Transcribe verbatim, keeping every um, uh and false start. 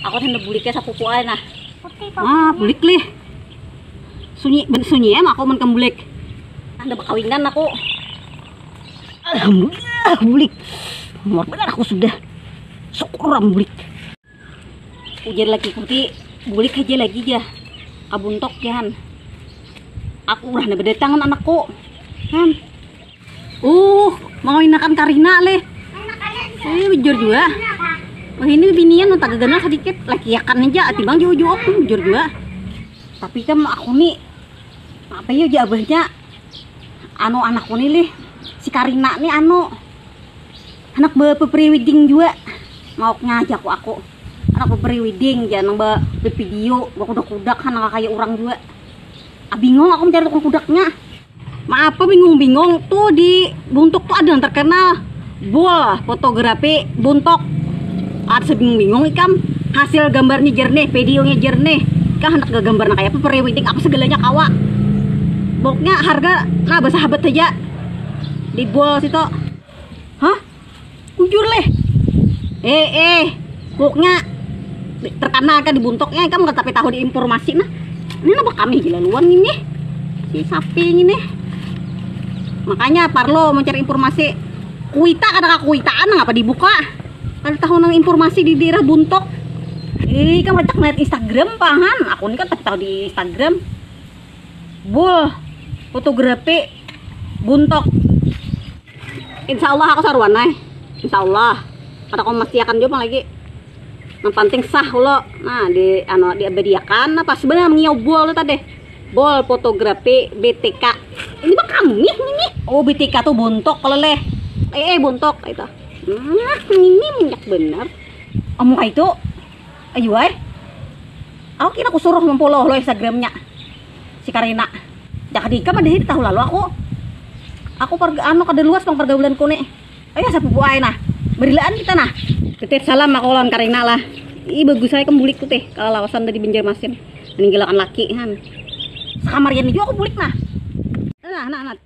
Aku handak bulik ya sapupu ai nah. Ah, bulik lih. Sunyi, ben sunyi ya aku mun kam bulik. Handak bakawinan aku. Alhamdulillah bulik. Muat benar aku sudah. Syukur am bulik. Ujar lagi kuti, bulik aja lagi ja. Kabuntok jahan. Aku ulah handak badatangan anakku. Han. Uh, mangawinakan Karina leh. Eh, bujur jua. Wah, ini binian nu tagaganal sadikit, lakiakan aja, ati bang jauh-jauh, hmm, bujur jua. Tapi kan aku ni, apa ya ja abahnya? Anu, anakku ni lih, si Karina ni anu, anak ba pre-wedding jua. Mauknya aja aku, aku. Anak ba pre-wedding ja, nang ba video, bakudak-kudak, kan nang kaya urang jua. Ah, bingung aku mencari tukang kudaknya. Maapa bingung-bingung? Tuh di Buntok tuh ada yang terkenal. Bul, fotografi Buntok. Ada bingung-bingung ikam. Hasil gambarnya jernih, videonya jernih. Kah hendak gambar nang kayak apa, pre-wedding apa segalanya kawa. Pokoknya harga nah bersahabat aja. Di Bul situ. Hah? Bujur leh. Eh, eh, pokoknya terkenal kan di Buntoknya, ikam nggak tapi tahu di informasi nah. Ini napa kami gila luan ini? Si sapi ini. Makanya parlo mencari informasi. Kuita kada kakuitaan ngapa dibuka? Kada tahu nang informasi di daerah Buntok. Eh, ikam rancak melihat Instagram pahan. Aku ini kan tapi tahu di Instagram. Bul, fotografi Buntok. Insya Allah aku saruan ai. Insya Allah. Kada kau mesti akan jua lagi. Yang penting sah ulo. Nah, di anu diabadiakan nah pas benar mengiau Bul tu tadi. Bul fotografi B T K. Ini mah kami ini. Oh, B T K tuh Buntok kalau leh. Eh, eh Buntok itu. Nah, ini minyak benar. Amun itu, ayo ai. Aku kira aku suruh memfollow lo Instagramnya si Karina. Jangan di ikam ada tahu lalu aku. Aku perga anu kada luas bang pergaulanku nih. Ayo sapupu ai nah. Berilaan kita nah. Titip salam aku lawan Karina lah. Ih bagus saya kembulik tuh teh kalau lawasan tadi Banjarmasin. Meninggalkan laki kan. Sekamarian juga aku bulik nah. Nah, nah, nah.